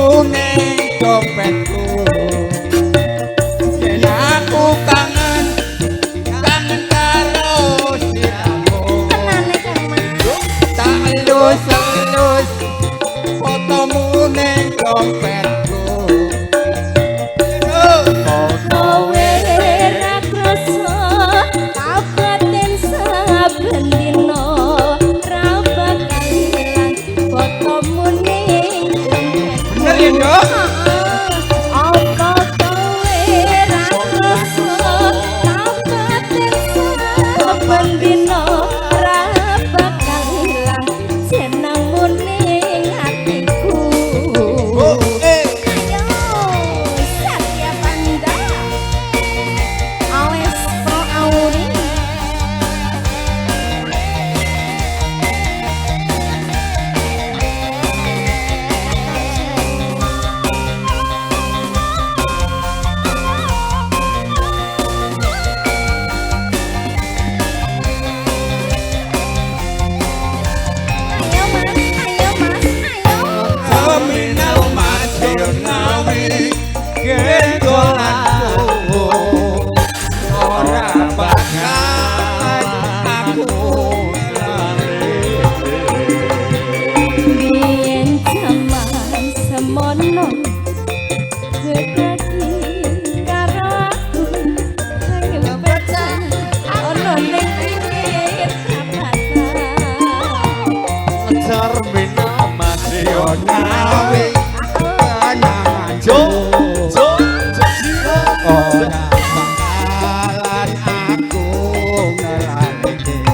Fotomu ning dompetku. Yen aku kangen, kangen karo sliramu. Tenane Kang Mas. Tak elus-elus fotomu ning dompetku. Kowe ra krasa tak batin saben dina, ra bakal ilang fotomu ning dompetku. Bener ya, Nduk? Apa kowe ra krasa tak batin saben dina, ra bakal ilang jenengmu ning atiku. Oh, eh. Ayo, Satya Panda, Ales Pro Auri. Ayo Mas, ayo Mas, ayo. Terminal Madiun Ngawi gendonganku ora bakal aku lali. Biyen jaman semono kowe dadi karo aku ngepecah ana ning pinggir prapatan. Terminal Madiun Ngawi kenangan Jo jo jo ora bakalan aku ngelalike.